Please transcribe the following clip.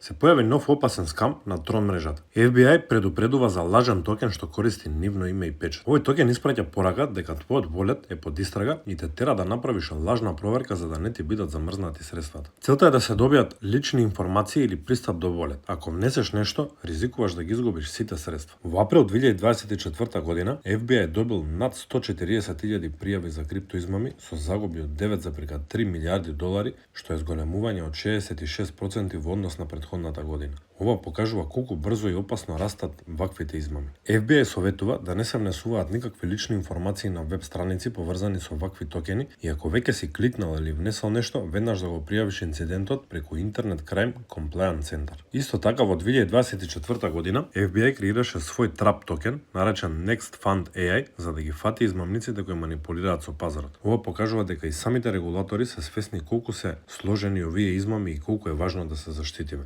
Се појави нов опасен скам на Трон мрежата. FBI предупредува за лажен токен што користи нивно име и печат. Овој токен испраќа порака дека твојот волет е под истрага и те тера да направиш лажна проверка за да не ти бидат замрзнати средствата. Целта е да се добијат лични информации или пристап до волет. Ако внесеш нешто, ризикуваш да ги изгубиш сите средства. Во април 2024 година FBI добил над 140.000 пријави за криптоизмами со загуби од 9,3 милијарди долари, што е зголемување од 66% во однос на претходната година. Ова покажува колку брзо и опасно растат ваквите измами. FBI советува да не се внесуваат никакви лични информации на веб страници поврзани со вакви токени и ако веќе си кликнал или внесал нешто, веднаш да го пријавиш инцидентот преку Internet Crime Compliance Center. Исто така во 2024 година FBI креираше свој трап токен, наречен Next Fund AI, за да ги фати измамниците кои манипулираат со пазарот. Ова покажува дека и самите регулатори се свесни колку се сложени овие измами и колку е важно да се заштитиме.